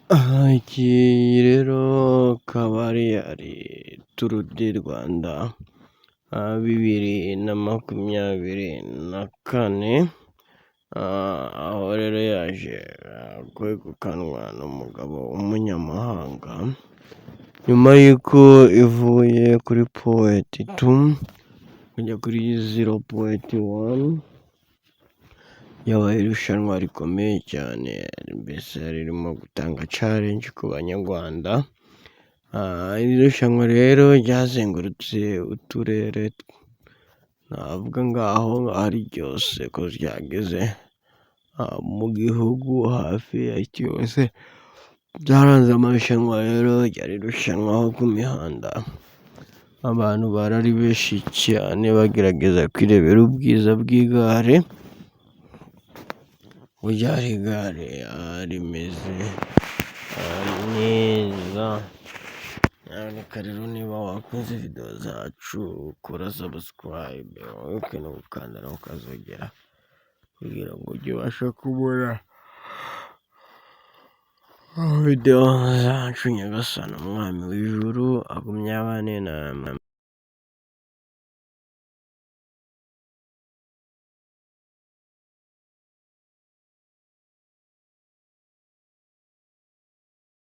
Iki rero akaba ari Tour du Rwanda 2024, aho rero yaje kwegukanwa n'umugabo w'umunyamahanga, nyuma y'uko ivuye kuri point two kujya kuri 0.1, yabaye irushanwa rikomeye cyane, mbese ririmo gutanga challenge ku Banyarwanda. Iri rushanwa rero ryazengurutse uturere, navuga ngaho ari ryose ko ryageze mu gihugu hafi ya cyose. Byaranze amarushanwa rero, ryari irushanwa aho ku mihanda abantu bari ari benshi cyane, bagerageza kwirebera ubwiza bw'igare, burya igare rimeze neza. Reka rero niba wakunze videwo zacu, kora subscribe, wibuke no gukanda no kukazogera kugira ngo ujye ubasha kubona videwo zacu. Nyagasani Umwami w'ijuru agumye abane namwe.